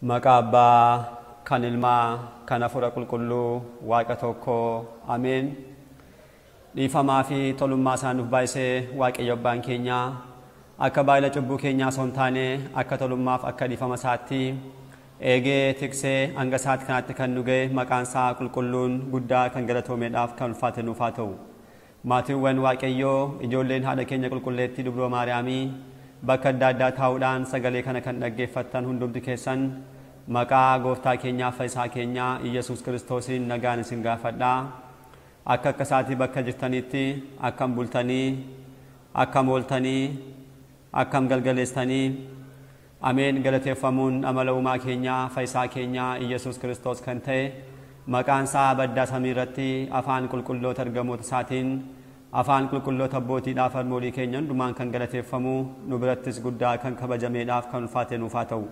Maqaa Abbaa kan Ilmaa kan Hafuura Qulqulluu Waaqa tokko Ameen. Dhiifamaa fi tolummaa isaa nuuf baay'isee Waaqayyo Abbaan keenya akka baay'ina cubbuu keenyaa osoo hin taane akka tolummaaf akka dhiifama isaatti eegee tiksee hanga isaatti kanaatti kan nu ga'e maqaan isaa qulqulluun guddaa kan galatoomeedhaaf kan ulfaate nuuf haa ta'u. Maatiiwwan Waaqayyoo ijoolleen haadha keenya qulqulleettii Dubroo Maariyaamii bakka adda addaa taa'uudhaan sagalee kana kan dhaggeeffattan hundumti keessan maqaa gooftaa keenyaa fayyisaa keenyaa Iyyasuus Kiristoosiin nagaan isin gaafadha. Akka akka isaatii bakka jirtanitti akkam bultanii, akkam ooltanii, akkam galgaleessanii. Ameen. Galateeffamuun amala uumaa keenyaa fayyisaa keenyaa Iyyasuus Kiristoos kan ta'e maqaan isaa baddaa samii irratti afaan qulqulloota ergamoota isaatiin afaan qulqulloota abbootiidhaaf harmoolii keenya hundumaan kan galateeffamu nu birattis guddaa kan kabajameedhaaf kan ulfaate nuuf haa ta'u.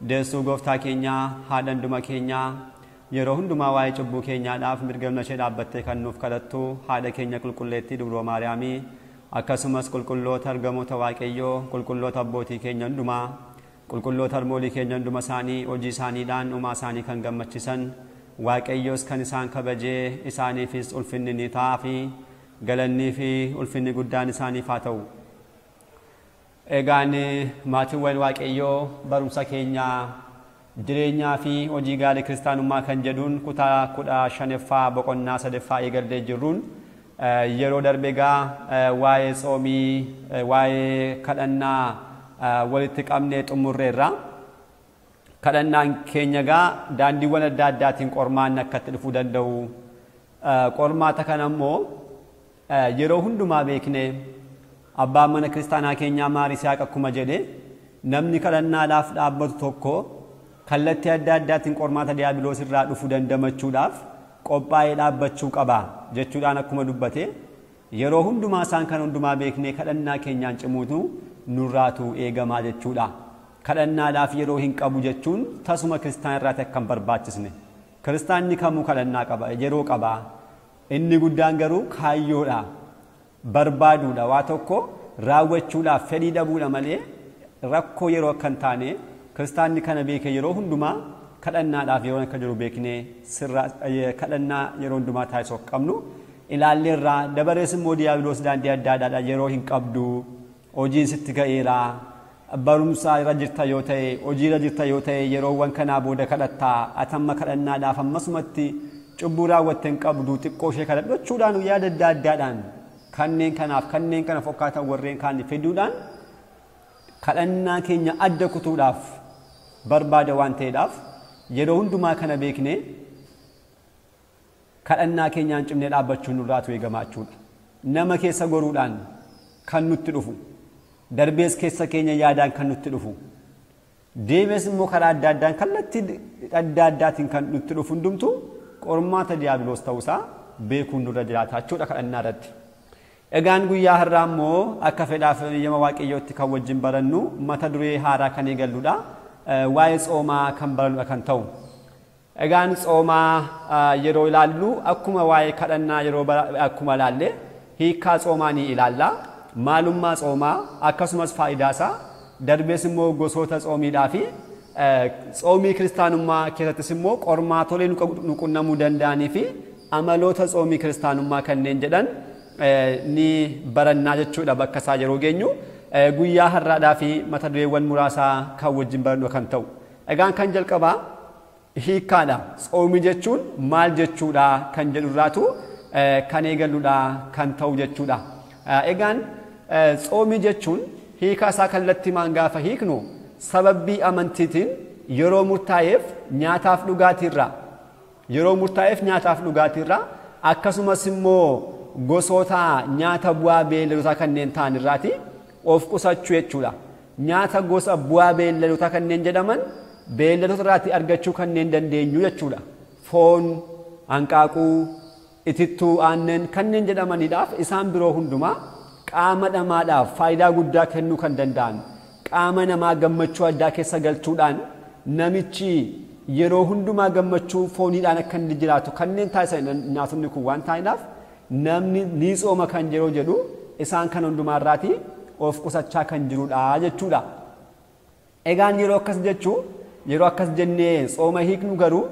Deessuu gooftaa keenyaa haadha hunduma keenyaa yeroo hundumaa waa'ee cubbuu keenyaadhaaf mirga ishee dhaabbattee kan nuuf kadhattu haadha keenya qulqulleettii Dubroo Maariyaamii akkasumas qulqulloota ergamoota Waaqayyoo qulqulloota abbootii keenya hundumaa qulqulloota harmoolii keenya hunduma isaanii hojii isaaniidhaan uumaa isaanii kan gammachiisan Waaqayyoos kan isaan kabajee isaaniifis ulfinni ni ta'aa fi galannii fi ulfinni guddaan isaaniif haa ta'u. Egaan maatiiwwan Waaqayyoo barumsa keenya jireenyaa fi hojii gaarii kiristaanummaa kan jedhuun kutaa 15ffaa boqonnaa 3ffaa eegallee jirruun yeroo darbe egaa waa'ee tsoomii waa'ee kadhannaa walitti qabnee xumurreerra. Kadhannaan keenya egaa daandiiwwan adda addaatiin qormaanni akka itti dhufuu danda'u. Qormaata kana immoo yeroo hundumaa beeknee abbaan mana kiristaanaa keenyaa Maarisiyaaq akkuma jedhe namni kadhannaadhaaf dhaabbatu tokko kallattii adda addaatiin qormaata diiyaabiloos irraa dhufuu dandamachuudhaaf qophaa'ee dhaabbachuu qaba jechuudhaan akkuma dubbate yeroo hundumaa isaan kan hundumaa beeknee kadhannaa keenyaan cimuutu nurraatu eegamaa jechuudha. Kadhannaadhaaf yeroo hin qabu jechuun tasuma kiristaana irraati akka hin barbaachisne. Kiristaanni kamuu kadhannaa qaba, yeroo qaba. Inni guddaan garuu kaayyoodha, barbaaduudha, waa tokko raawwachuudhaaf fedhii dhabuudha malee rakkoo yeroo akka hin taane kiristaanni kana beeke yeroo hundumaa kadhannaadhaaf yeroo akka jiru beeknee sirra kadhannaa yeroo hundumaa taasisuu akka qabnu ilaalleerraa. Dabarees immoo diiyaabiloos daandii adda addaadha yeroo hin qabdu, hojiin sitti ga'eera, barumsa irra jirta yoo ta'e, hojii irra jirta yoo ta'e yeroowwan kanaa booda kadhattaa, atamma kadhannaadhaaf ammasumatti cubbuu raawwatte hin qabdu, xiqqoo ishee kadhadhachuudhaan yaada adda addaadhaan kanneen kanaaf kanneen kana fakkaatan warreen kaan fiduudhaan kadhannaa keenya adda kutuudhaaf barbaada waan ta'eedhaaf yeroo hundumaa kana beeknee kadhannaa keenyaan cimnee dhaabbachuun nurraatu eegamaa jechuudha. Nama keessa goruudhaan kan nutti dhufu, darbees keessa keenya yaadaan kan nutti dhufu, deemees immoo karaa adda addaan kallattii adda addaatiin kan nutti dhufu hundumtu qormaata diiyaabiloos ta'uusaa beekuun nurra jiraata jechuudha kadhannaa irratti. Egaan guyyaa har'aa immoo akka fedhaaf eeyyama Waaqayyootti kan wajjin barannu mata duree haaraa kan eegalludha. Waa'ee tsoomaa kan barannudha kan ta'u. Egaan tsoomaa yeroo ilaallu akkuma waa'ee kadhannaa yeroo akkuma ilaalle hiikkaa tsoomaa ni ilaalla. Maalummaa tsoomaa akkasumas faayidaa isaa darbees immoo gosoota tsoomiidhaa fi tsoomii kiristaanummaa keessattis immoo qormaatolee nu qunnamuu danda'anii fi amaloota tsoomii kiristaanummaa kanneen jedhan ni barannaa jechuudha bakka isaa yeroo geenyu. Guyyaa har'aadhaa fi mata dureewwan muraasaa kan wajjin barannu kan ta'u. Egaan kan jalqabaa hiikkaadha. Tsoomii jechuun maal jechuudha kan jedhurraatu kan eegalludha kan ta'u jechuudha. Egaan tsoomii jechuun hiikaa isaa kallattii maan gaafa hiiknu sababii amantiitiin yeroo murtaa'eef nyaataaf dhugaatiirraa yeroo murtaa'eef nyaataaf dhugaatiirraa akkasumas immoo gosoota nyaata bu'aa beeyladootaa kanneen ta'an irraati of qusachuu jechuudha. Nyaata gosa bu'aa beeyladootaa kanneen jedhaman beeyladoota irraati argachuu kanneen dandeenyu jechuudha. Foon, hanqaaquu, itittuu, aannan kanneen jedhamaniidhaaf isaan biroo hundumaa qaama namaadhaaf faayidaa guddaa kennuu kan danda'an qaama namaa gammachuu addaa keessa galchuudhaan namichi yeroo hundumaa gammachuu fooniidhaan akka inni jiraatu kanneen taasisan nyaatonni kun waan ta'aniidhaaf namni ni tsooma kan yeroo jedhu isaan kan hundumaa irraati of qusachaa kan jirudha jechuudha. Egaan yeroo akkas jechuu Yeroo akkas jennee tsooma hiiknu garuu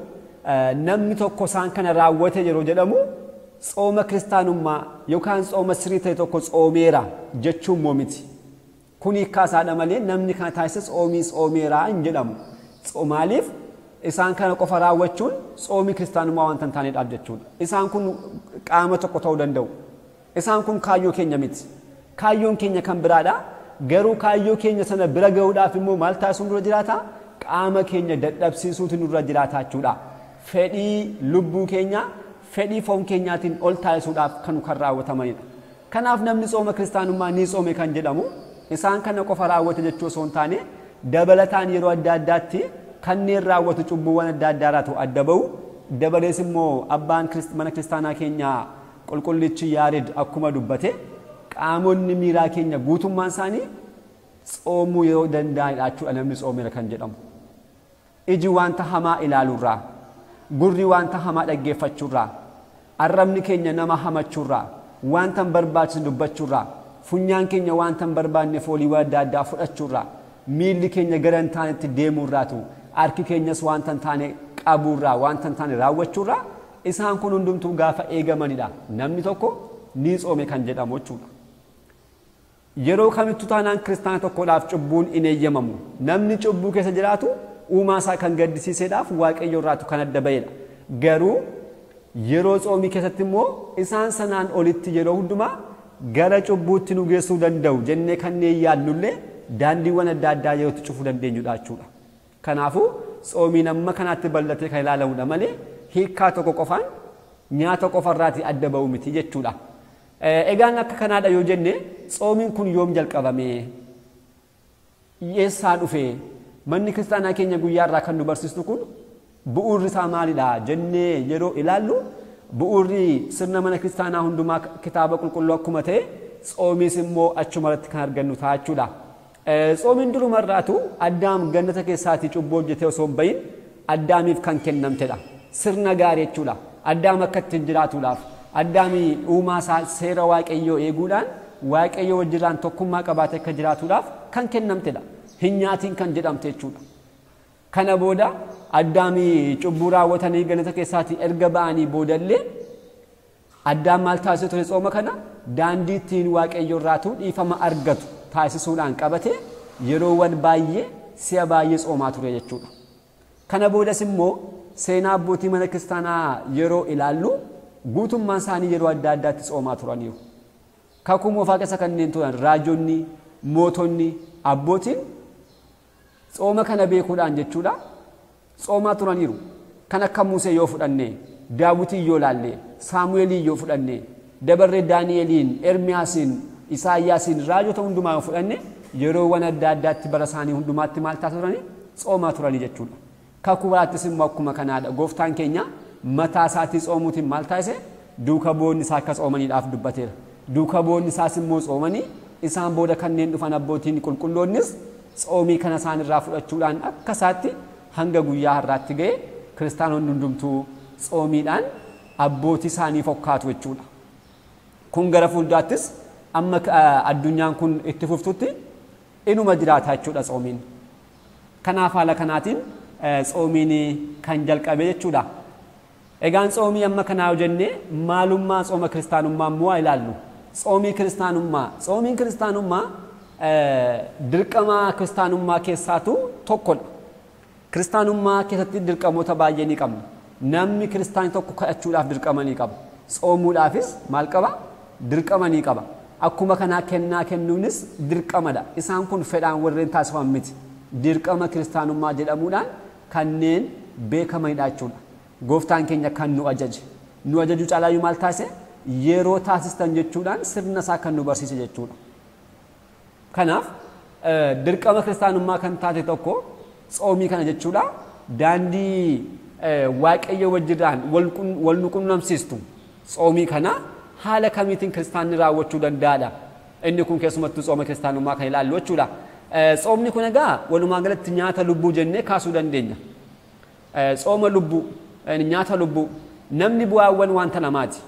namni tokko isaan kana raawwate yeroo jedhamu tsooma kiristaanummaa yookaan tsooma sirrii ta'e tokko tsoomeera jechuun immoo miti. Kun hiikkaasaadha malee namni kana taasise tsoomii tsoomeeraa hin jedhamu. Maaliif isaan kana qofa raawwachuun tsoomii kiristaanummaa wanta hin taaneedhaaf jechuudha. Isaan kun qaama tokko ta'uu danda'u. Isaan kun kaayyoo keenya miti. Kaayyoon keenya kan biraadha. Garuu kaayyoo keenya sana bira gahuudhaaf immoo maal taasisuun nurra jiraata? Qaama keenya dadhabsiisuutu nurra jiraata jechuudha. Fedhii lubbuu keenya, fedhii foon keenyaatiin ol taasisuudhaaf kan raawwatamanidha. Kanaaf namni tsooma kiristaanummaa ni tsoome kan jedhamu isaan kana qofa raawwate jechuu osoo hin taane dabalataan yeroo adda addaatti kanneen raawwatu cubbuuwwan adda addaarraatu adda ba'u. Dabalees immoo abbaan mana kiristaanaa keenyaa qulqullichi Yaared akkuma dubbate qaamonni miiraa keenya guutummaan isaanii tsoomuu yeroo danda'anidha jechuudha namni tsoomeera kan jedhamu. Iji wanta hamaa ilaaluurraa, gurri wanta hamaa dhaggeeffachuurraa, arrabni keenya nama hamachuurraa, wanta hin barbaachisne dubbachuurraa, funyaan keenya wanta hin barbaanne fooliiwwan adda addaa fudhachuurraa, miilli keenya gara hin taanetti deemuurraatu, harki keenyas wanta hin taane qabuurraa, wanta hin taane raawwachuurraa isaan kun hundumtuu gaafa eegamanidha. Namni tokko ni tsoome kan jedhamu jechuudha. Yeroo kamittuu taanaan kiristaana tokkodhaaf cubbuun hin eeyyamamu. Namni cubbuu keessa jiraatu uumaa isaa kan gaddisiiseedhaaf Waaqayyo irraatu kan adda ba'edha. Garuu yeroo tsoomii keessatti immoo isaan sanaan olitti yeroo hundumaa gara cubbuutti nu geessuu danda'u jennee kanneen yaadnullee daandiiwwan adda addaa yerootti cufuu dandeenyudha jechuudha. Kanaafuu tsoomiin amma kanaatti bal'atee kan ilaalamudha malee hiikkaa tokko qofaan nyaata qofarraatii adda ba'u miti jechuudha. Egaan akka kanaadha yoo jenne tsoomiin kun yoom jalqabame? Eessaa dhufe? Manni kiristaanaa keenya guyyaa irraa kan nu barsiistu kun bu'uurri isaa maalidha jennee yeroo ilaallu bu'uurri sirna mana kiristaanaa hundumaa kitaaba qulqulluu akkuma ta'e tsoomiis immoo achumarratti kan argannu ta'a jechuudha. Tsoomiin durumarraatu Addaam gannata keessaatii cubbuu hojjetee osoo hin bahin Addaamiif kan kennamtedha. Sirna gaarii jechuudha. Addaam akka ittiin jiraatuudhaaf Addaami uumaa isaa seera Waaqayyoo eeguudhaan Waaqayyoo wajjiraan tokkummaa qabaatee akka jiraatuudhaaf kan kennamtedha. Hin nyaatiin kan jedhamte jechuudha. Kana booda Addaami cubbuu raawwatanii gannata keessaatii erga ba'anii boodallee Addaam maal taasisee ture tsooma kana daandii ittiin Waaqayyo irraatu dhiifama argatu taasisuudhaan qabatee yeroowwan baay'ee si'a baay'ee tsoomaa ture jechuudha. Kana boodas immoo seenaa abbootii mana kiristaanaa yeroo ilaallu guutummaan isaanii yeroo adda addaatti tsoomaa turaniiru. Kakuu moofaa keessa kanneen turan raajonni, mootonni, abbootiin tsooma kana beekuudhaan jechuudha tsoomaa turaniiru. Kan akka Musee yoo fudhanne, Daawitiin yoo laalle, Saamu'eeliin yoo fudhanne, dabarree Daani'eliin, Ermiyaasiin, Isaayyaasiin raajota hundumaa yoo fudhanne yeroowwan adda addaatti bara isaanii hundumaatti maal taasisaa turanii? Tsoomaa turanii jechuudha. Kakuu biraattis immoo akkuma kanaadha. Gooftaan keenya mataa isaatii tsoomuutiin maal taasise? Duuka bu'oonni isaa akka tsoomaniidhaaf dubbateera. Duuka bu'oonni isaas immoo tsoomanii isaan booda kanneen dhufan abbootiin qulqulloonnis tsoomii kana isaan irraa fudhachuudhaan akka isaatti hanga guyyaa har'aatti ga'e kiristaanonni hundumtuu tsoomiidhaan abbootii isaanii fokkaatu jechuudha. Kun gara fuulduraattis amma addunyaan kun itti fuftutti inuma jiraata jechuudha tsoomiin. Kanaaf haala kanaatiin tsoomiin kan jalqabe jechuudha. Egaan tsoomii amma kanaa yoo jenne maalummaa tsooma kiristaanummaa immoo haa ilaallu. Tsoomii kiristaanummaa, tsoomiin kiristaanummaa dirqama kiristaanummaa keessaatu tokkodha. Kiristaanummaa keessatti dirqamoota baay'ee ni qabna. Namni kiristaanii tokko kadhachuudhaaf dirqama ni qaba. Tsoomuudhaafis maal qaba? Dirqama ni qaba. Akkuma kanaa kennaa kennuunis dirqamadha. Isaan kun fedhaan warreen taasifaman miti. Dirqama kiristaanummaa jedhamuudhaan kanneen beekamanidha jechuudha. Gooftaan keenya kan nu ajaje. Nu ajaju caalaayyuu maal taasise? Yeroo taasistan jechuudhaan sirna isaa kan nu barsiise jechuudha. Kanaaf dirqama kiristaanummaa kan taate tokko tsoomii kana jechuudha. Daandii Waaqayyo wajjirraan wal nu qunnamsiistu tsoomii kana haala kamiitiin kiristaanni raawwachuu danda'adha. Inni kun keessumattuu tsooma kiristaanummaa kan ilaallu jechuudha. Tsoomni kun egaa walumaa galatti nyaata lubbuu jennee kaasuu dandeenya. Tsooma lubbuu, nyaata lubbuu. Namni bu'aawwan wanta lamaati.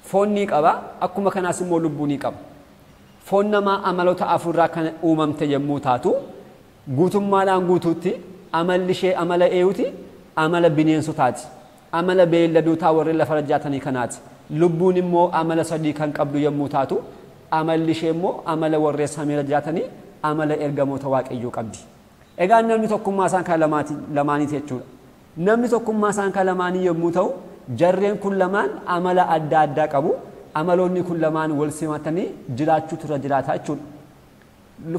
Foon ni qaba, akkuma kanaas immoo lubbuu ni qaba. Foon namaa amaloota afurraa kan uumamte yommuu taatu guutummaadhaan guutuutti Amalli ishee amala eenyuuti? Amala bineensotaati. Amala beelladootaa warreen lafarra jiraatanii kanaati. Lubbuun immoo amala sadii kan qabdu yommuu taatu, amalli ishee immoo amala warreen samiirra jiraatanii, amala ergamoota Waaqayyoo qabdi. Egaa namni tokkummaa isaan kan lamaaniiti jechuudha. Namni tokkummaa isaan kan lamaanii yommuu ta'u, jarreen kun lamaan amala adda addaa qabu. Amaloonni kun lamaan wal simatanii jiraachuutu irra jiraata jechuudha.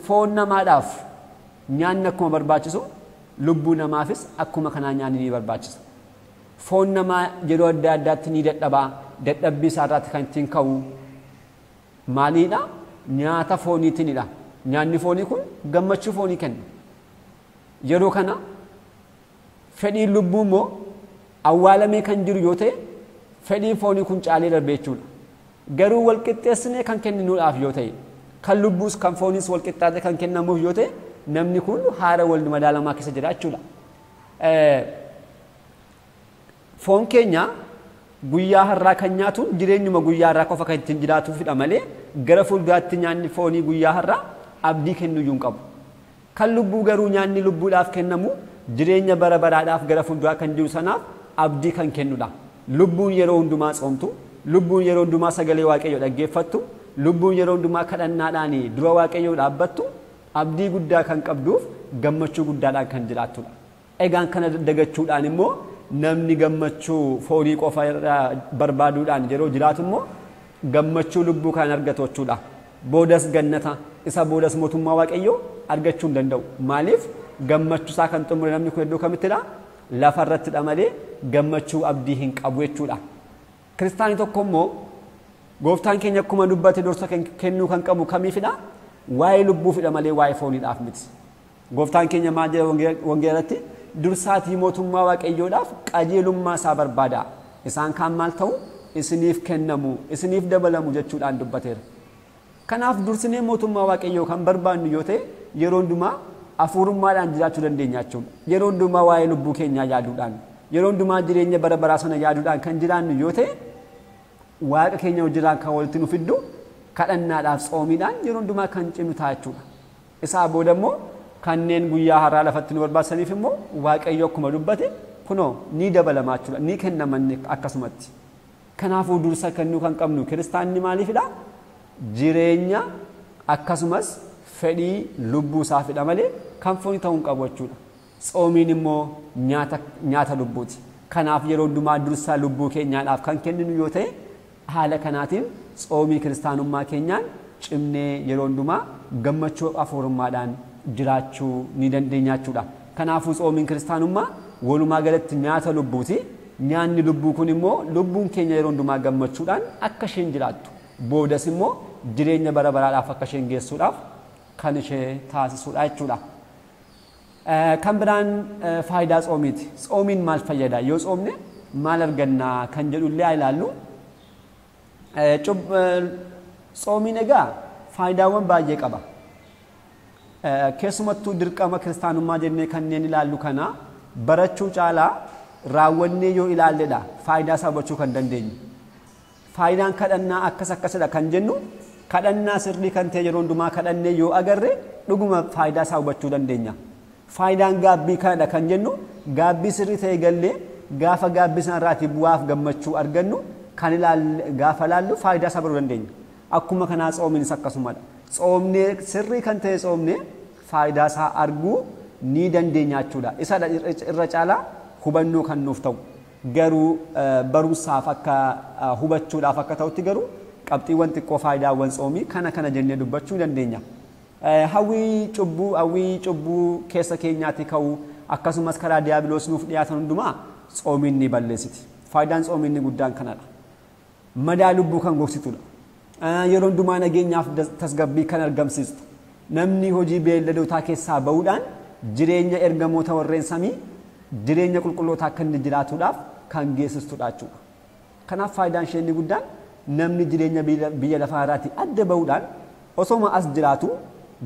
Foon namaadhaaf nyaanni akkuma barbaachisu, lubbuu namaafis akkuma kanaa nyaanni ni barbaachisa. Foon namaa yeroo adda addaatti ni dadhabaa, dadhabbii isaarraatti kan ittiin ka'u maaliidha? Nyaata fooniitiinidha. Nyaanni foonii kun gammachuu foonii kenna. Yeroo kana fedhiin lubbuu immoo awwaalamee kan jiru yoo ta'e, fedhiin foonii kun caalee darbe jechuudha. Garuu wal qixxeessinee kan kenninuudhaaf yoo ta'e, kan lubbuus kan fooniis wal qixxaate kan kennamuuf yoo ta'e, namni kun haala wal madaalamaa keessa jira jechuudha. Foon keenya guyyaa har'aa kan nyaatu jireenyuma guyyaa har'aa qofa kan ittiin jiraatuufidha malee, gara fuulduraatti nyaanni foonii guyyaa har'aa abdii kennuyyuu hin qabu. Kan lubbuu garuu nyaanni lubbuudhaaf kennamu jireenya bara baraadhaaf gara fuulduraa kan jiru sanaaf abdii kan kennudha. Lubbuun yeroo hundumaa tsoomtu, lubbuun yeroo hundumaa sagalee Waaqayyoo dhaggeeffattu, lubbuun yeroo hundumaa kadhannaadhaan dura Waaqayyoo dhaabbattu abdii guddaa kan qabduuf gammachuu guddaadhaan kan jiraattudha. Egaan kana dagachuudhaan immoo namni gammachuu foonii qofa barbaaduudhaan yeroo jiraatu immoo gammachuu lubbuu kan argatu jechuudha. Boodas gannata isa boodas mootummaa Waaqayyoo argachuu hin danda'u. Maaliif? Gammachuu isaa kan xumure namni kun iddoo kamittidha? Lafarrattidha malee gammachuu abdii hin qabu jechuudha. Kiristaanii tokko immoo gooftaan keenya akkuma dubbate dursa kennuu kan qabu kamiifidha? Waa'ee lubbuufidha malee waa'ee fooniidhaaf miti. Gooftaan keenya maal jedha wangeelatti? Dursaatii mootummaa Waaqayyoodhaaf qajeelummaa isaa barbaada. Isaan kaan maal ta'u? Isiniif kennamu, isiniif dabalamu jechuudhaan dubbateera. Kanaaf dursinee mootummaa Waaqayyoo kan barbaannu yoo ta'e, yeroo hundumaa hafuurummaadhaan jiraachuu dandeenya jechuudha. Yeroo hundumaa waa'ee lubbuu keenyaa yaaduudhaan, yeroo hundumaa jireenya bara baraa sana yaaduudhaan kan jiraannu yoo ta'e, Waaqa keenya wajjiraan kan walitti nu fiddu kadhannaadhaaf tsoomiidhaan yeroo hundumaa kan cimnu ta'a jechuudha. Isaa booda immoo kanneen guyyaa har'aa lafatti nu barbaachisaniif immoo Waaqayyo akkuma dubbate kunoo ni dabalamaa jechuudha. Ni kennaman akkasumatti. Kanaafuu dursa kennuu kan qabnu kiristaanni maaliifidha? Jireenya akkasumas fedhii lubbuu isaafidha malee kan foonii ta'uu hin qabu jechuudha. Tsoomiin immoo nyaata lubbuuti. Kanaaf yeroo hundumaa dursa lubbuu keenyaadhaaf kan kenninu yoo ta'e, haala kanaatiin tsoomii kiristaanummaa keenyaan cimnee yeroo hundumaa gammachuu hafuurummaadhaan jiraachuu ni dandeenya jechuudha. Kanaafuu tsoomiin kiristaanummaa walumaa galatti nyaata lubbuuti. Nyaanni lubbuu kun immoo lubbuun keenya yeroo hundumaa gammachuudhaan akka isheen jiraattu, boodas immoo jireenya bara baraadhaaf akka isheen geessuudhaaf kan ishee taasisudha jechuudha. Kan biraan faayidaa tsoomiiti. Tsoomiin maal fayyada? Yoo tsoomne maal argannaa kan jedhu illee haa ilaallu. Tsoomiin egaa faayidaawwan baay'ee qaba. Keessumattuu dirqama kiristaanummaa jennee kanneen ilaallu kana barachuu caalaa raawwannee yoo ilaalledha faayidaa isaa hubachuu kan dandeenyu. Faayidaan kadhannaa akkas akkasidha kan jennu, kadhannaa sirrii kan ta'e yeroo hundumaa kadhannee yoo agarre dhuguma faayidaa isaa hubachuu dandeenya. Faayidaan gaabbii kanadha kan jennu, gaabbii sirrii ta'e gallee gaafa gaabbii sanarraatii bu'aaf gammachuu argannu kan gaafa laallu faayidaa isaa baruu dandeenya. Akkuma kanaa tsoomiinis akkasumadha. Tsoomnee sirrii kan ta'e tsoomnee faayidaa isaa arguu ni dandeenya jechuudha. Isa irra caalaa hubannoo kan nuuf ta'u. Garuu barumsaaf akka hubachuudhaaf akka ta'utti garuu qabxiiwwan xiqqoo faayidaawwan tsoomii kana kana jennee dubbachuu dandeenya. Hawwii cubbuu keessa keenyaatti ka'u akkasumas karaa diiyaabiloos nuuf dhiyaatan hundumaa tsoomiin ni balleessiti. Faayidaan tsoomii inni guddaan kanadha. Madaa lubbuu kan gogsitudha. Yeroo hundumaa nageenyaaf tasgabbii kan argamsiistu. Namni hojii beelladootaa keessaa bahuudhaan jireenya ergamoota warreen samii, jireenya qulqullootaa akka inni jiraatuudhaaf kan geessistudha jechuudha. Kanaaf faayidaan ishee inni guddaan namni jireenya biyya lafaa irraatii adda bahuudhaan osoma as jiraatu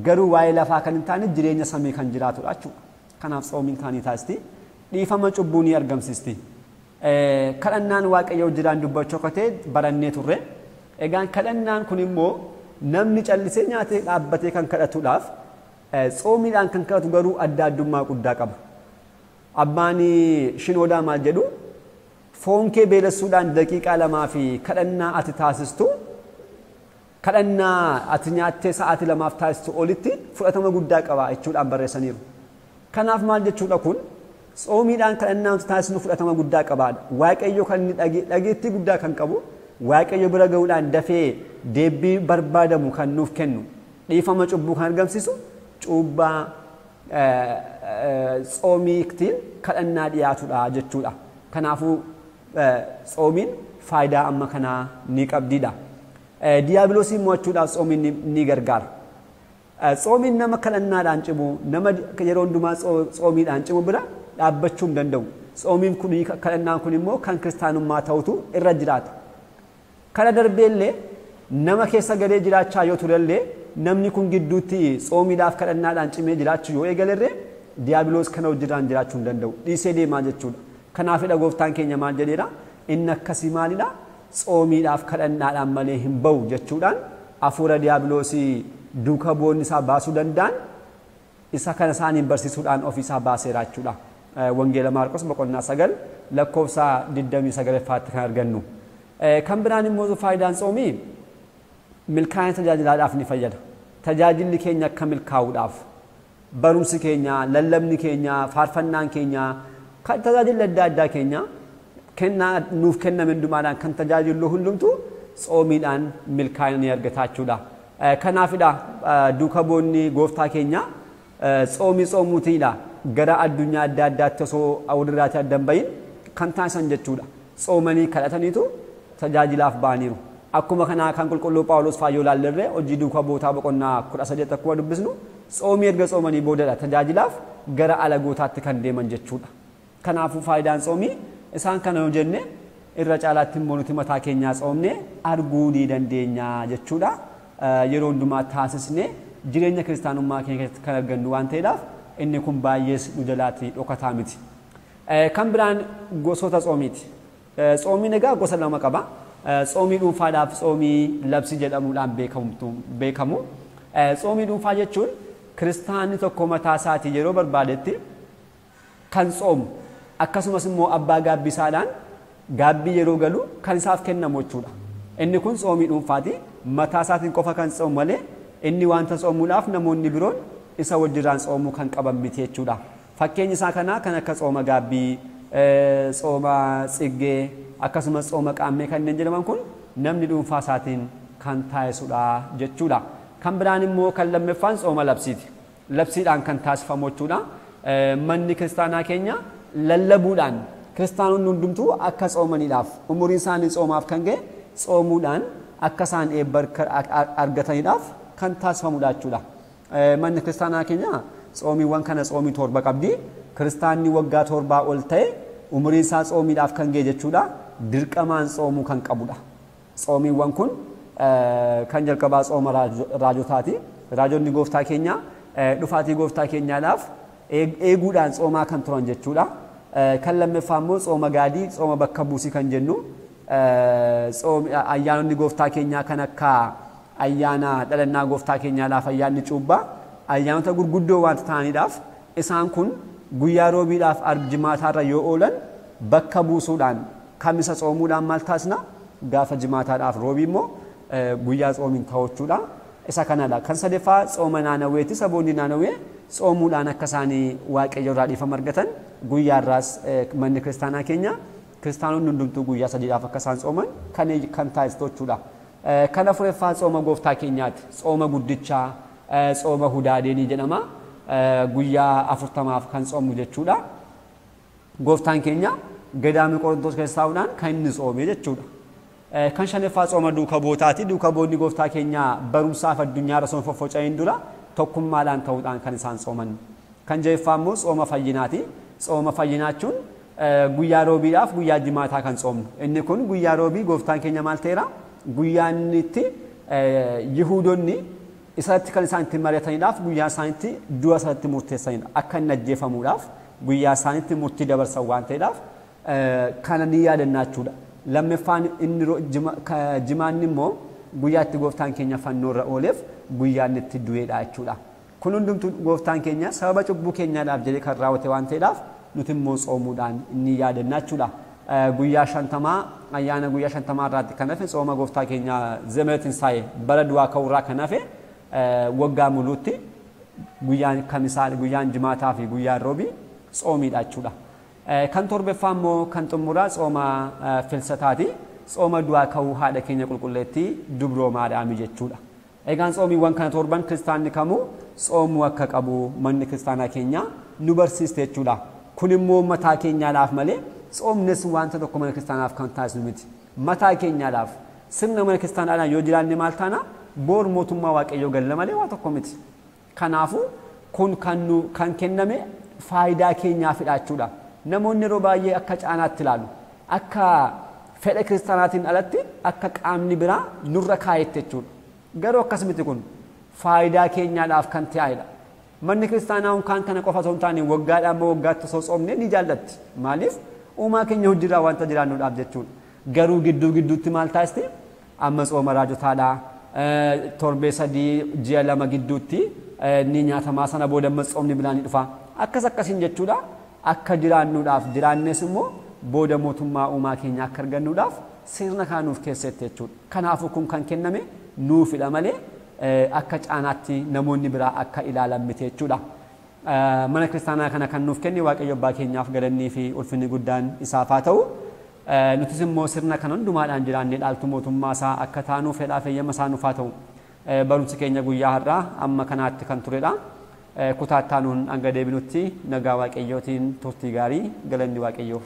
garuu waa'ee lafaa kan hin taane jireenya samii kan jiraatudha jechuudha. Kanaaf tsoomiin kaanii taasisti. Dhiifama cubbuu ni argamsiisti. Kadhannaan Waaqayyoo jiraan dubbachuu akka ta'e barannee turre. Egaan kadhannaan kun immoo namni callisee nyaatee dhaabbatee kan kadhatuudhaaf tsoomiidhaan kan kadhatu garuu adda addummaa guddaa qaba. Abbaan Shinoodaa maal jedhu? Foon kee beelessuudhaan daqiiqaa 2 fi kadhannaa ati taasistu, kadhannaa ati nyaattee sa'aatii 2 taasistu olitti fudhatama guddaa qaba jechuudhaan barreessaniiru. Kanaaf maal jechuudha kun? Tsoomiidhaan kadhannaa nuti taasisnu fudhatama guddaa qabaadha. Waaqayyo kan inni dhageettii guddaa kan qabu, Waaqayyo bira ga'uudhaan dafee deebii barbaadamu kan nuuf kennu, dhiifama cubbuu kan argamsiisu, cuubbaa tsoomiitiin kadhannaa dhiyaatudha jechuudha. Kanaafuu tsoomiin faayidaa amma kanaa ni qabdidha. Diiyaabiloosii mo'achuudhaaf tsoomiin ni gargaara. Tsoomiin nama kadhannaadhaan cimu, nama yeroo hundumaa tsoomiidhaan cimu bira dhaabbachuu hin danda'u. Tsoomiin kun, kadhannaan kun immoo kan kiristaanummaa ta'utu irra jiraata. Kana darbeellee nama keessa galee jiraachaa yoo turellee, namni kun gidduutti tsoomiidhaaf kadhannaadhaan cimee jiraachuu yoo eegalerree, diiyaabiloos kana hojjetaan jiraachuu hin danda'u. Dhiisee deemaa jechuudha. Kanaafidha gooftaan keenya maal jedheera? Inni akkasii maalidha? Tsoomiidhaaf kadhannaadhaan malee hin ba'u jechuudhaan hafuura diiyaabiloosii duuka bu'oonni isaa baasuu danda'an isa kana isaaniin barsiisuudhaan ofiisaa baaseera jechuudha. Wangeela Maarqos boqonnaa 9 lakkoofsa 29ffaatti kan argannu. Kan biraan immoo faayidaan tsoomii milkaa'ina tajaajilaadhaaf ni fayyada. Tajaajilli keenya akka milkaa'uudhaaf barumsi keenya, lallabni keenya, faarfannaan keenya, tajaajilli adda addaa keenya kennaa nuuf kenname hundumaadhaan kan tajaajillu hundumtu tsoomiidhaan milkaa'ina ni argata jechuudha. Kanaafidha duuka bu'oonni gooftaa keenya tsoomii tsoomuutiidha gara addunyaa adda addaatti osoo walirraatii adda hin bahin kan taasisan jechuudha. Tsoomanii kadhataniitu tajaajilaaf ba'aniiru. Akkuma kanaa kan qulqulluu Phaawulos faayyoo ilaallerree hojii duuka bu'ootaa boqonnaa 18 akkuma dubbisnu, tsoomii erga tsoomanii boodadha tajaajilaaf gara alagootaatti kan deeman jechuudha. Kanaafuu faayidaan tsoomii isaan kana yoo jenne, irra caalaatti immoo nuti mataa keenyaa tsoomnee arguu ni dandeenya jechuudha. Yeroo hundumaa taasisnee jireenya kiristaanummaa keenya keessatti kan argannu waan ta'eedhaaf inni kun baay'ees nu jalaatti dhokataa miti. Kan biraan gosoota tsoomiiti. Tsoomiin egaa gosa lama qaba. Tsoomii dhuunfaadhaaf tsoomii labsii jedhamuudhaan beekamu. Tsoomii dhuunfaa jechuun kiristaanni tokko mataa isaatii yeroo barbaadetti kan tsoomu, akkasumas immoo abbaa gaabbisaadhaan gaabbii yeroo galu kan isaaf kennamu jechuudha. Inni kun tsoomii dhuunfaati. Mataa isaatiin qofa kan tsoomu malee inni wanta tsoomuudhaaf namoonni biroon isa wajjiraan tsoomuu kan qaban miti jechuudha. Fakkeenyi isaa kanaa kan akka tsooma gaabbii, tsooma tsiggee, akkasumas tsooma qaammee kanneen jedhaman kun namni dhuunfaa isaatiin kan taasisudha jechuudha. Kan biraan immoo kan lammaffaan tsooma labsiiti. Labsiidhaan kan taasifamu jechuudha. Manni kiristaanaa keenya lallabuudhaan kiristaanonni hundumtuu akka tsoomaniidhaaf, umuriin isaanii tsoomaaf kan ga'e tsoomuudhaan akka isaan eebba argataniidhaaf kan taasifamudha jechuudha. Manni kiristaanaa keenya tsoomiiwwan kana tsoomii 7 qabdi. Kiristaanni waggaa 7 ol ta'e umuriin isaa tsoomiidhaaf kan ga'e jechuudha. Dirqamaan tsoomuu kan qabudha. Tsoomiiwwan kun kan jalqabaa tsooma raajotaati. Raajonni gooftaa keenya dhufaatii gooftaa keenyaadhaaf eeguudhaan tsoomaa kan turan jechuudha. Kan lammaffaa immoo tsooma gaadii, tsooma bakka buusii kan jennu, ayyaanonni gooftaa keenyaa kan akka ayyaana dhalannaa gooftaa keenyaadhaaf ayyaanni cuubbaa ayyaanota gurguddoo waanta ta'aniidhaaf isaan kun guyyaa roobiidhaaf jimaataarra yoo oolan bakka buusuudhaan kamisa tsoomuudhaan maal taasisna? Gaafa jimaataadhaaf roobii immoo guyyaa tsoomiin ta'uchuudha. Isa kanadha. Kan sadaffaa tsooma Naanawweeti. Saboonni Naanawwee tsoomuudhaan akka isaanii Waaqayyo irraa dhiifama argatan, guyyaa irraas manni kiristaanaa keenya kiristaanonni hundumtuu guyyaa sadiidhaaf akka isaan tsooman kan taasistu jechuudha. Kan afuraffaa tsooma gooftaa keenyaati. Tsooma guddichaa, tsooma hudaadeenii jedhama. Guyyaa 40f kan tsoomu jechuudha. Gooftaan keenya gadaamii Qorontoos keessa taa'uudhaan kan inni tsoome jechuudha. Kan shanaffaa tsooma duuka bu'ootaati. Duuka bu'oonni gooftaa keenyaa barumsaaf addunyaa irra osoo foffoca'in dura tokkummaadhaan ta'uudhaan kan isaan tsooman. Kan ja'affaa immoo tsooma fayyinaati. Tsooma fayyinaa jechuun guyyaa roobiidhaaf guyyaa jimaataa kan tsoomnu. Inni kun guyyaa roobii gooftaan keenya maal ta'eera? Guyyaa inni itti Yihuudonni isatti kan isaan itti mari'ataniidhaaf guyyaa isaan itti du'a isatti murteessanidha. Akka inni ajjeefamuudhaaf guyyaa isaan itti murtii dabarsan waan ta'eedhaaf kana ni yaadannaa jechuudha. Lammaffaan inni jimaanni immoo guyyaa itti gooftaan keenya fannoo irra ooleef guyyaa inni itti du'eedha jechuudha. Kun hundumtuu gooftaan keenya sababa cubbuu keenyaadhaaf jedhee kan raawwate waan ta'eedhaaf Nuti immoo tsoomuudhaan ni yaadanna jechuudha. Guyyaa 50 ayyaana guyyaa 50 irraatti kan hafe tsooma gooftaa keenya Zemene Tinsaa'ee bara du'aa ka'uurraa kan hafe waggaa muluutti guyyaan kamisaa, guyyaan jimaataa fi guyyaan roobii tsoomiidha jechuudha. Kan torbaffaa immoo kan xumuraa tsooma filsataati. Tsooma du'aa ka'uu haadha keenya qulqulleettii Dubroo Maariyaamii jechuudha. Egaan tsoomiiwwan kana torban kiristaanni kamuu tsoomuu akka qabu manni kiristaanaa keenya nu barsiiste jechuudha. Kun immoo mataa keenyaadhaaf malee tsoomnes wanta tokko mana kiristaanaaf kan taasisu miti. Mataa keenyaadhaaf sirna mana kiristaanaadhaan yoo jiraanne maal taana boor mootummaa Waaqayyoo galla malee waa tokko miti. Kanaafuu kun kan kenname faayidaa keenyaafidha jechuudha. Namoonni yeroo baay'ee akka caanaatti ilaalu. Akka fedha kiristaanaatiin alatti akka qaamni biraa nurra kaa'etti jechuudha. Garuu akkas miti, kun faayidaa keenyaadhaaf kan ta'edha. Manni kiristaanaa unkaan kana qofa osoo hin taane waggaadhaan amma waggaatti osoo tsoomne ni jaallatti. Maaliif? Uumaa keenya hojiirraa wanta jiraannuudhaaf jechuudha. Garuu gidduu gidduutti maal taasisti? Amma tsooma raajotaadhaa. Torbee 3 ji'a 2 gidduutti ni nyaatamaa, sana booda amma tsoomni biraan ni dhufa. Akkas akkasiin jechuudha. Akka jiraannuudhaaf, jiraannes immoo booda mootummaa uumaa keenya akka argannuudhaaf sirna kana nuuf keessatti jechuudha. Kanaafuu kun kan kenname nuufidha malee akka caanaatti namoonni biraa akka ilaalan miti jechuudha. Mana kiristaanaa kana kan nuuf kenne Waaqayyo abbaa keenyaaf galannii fi ulfinni guddaan isaaf haa ta'u. Nutis immoo sirna kana hundumaadhaan jiraannee dhaaltu mootummaa isaa akka taanuuf fedhaa feeyyama isaa nuuf haa ta'u. Barumsi keenya guyyaa har'aa amma kanaatti kan turedha. Kutaa itti aanuun hanga deebinutti nagaa Waaqayyootiin turtii gaarii, galanni Waaqayyoof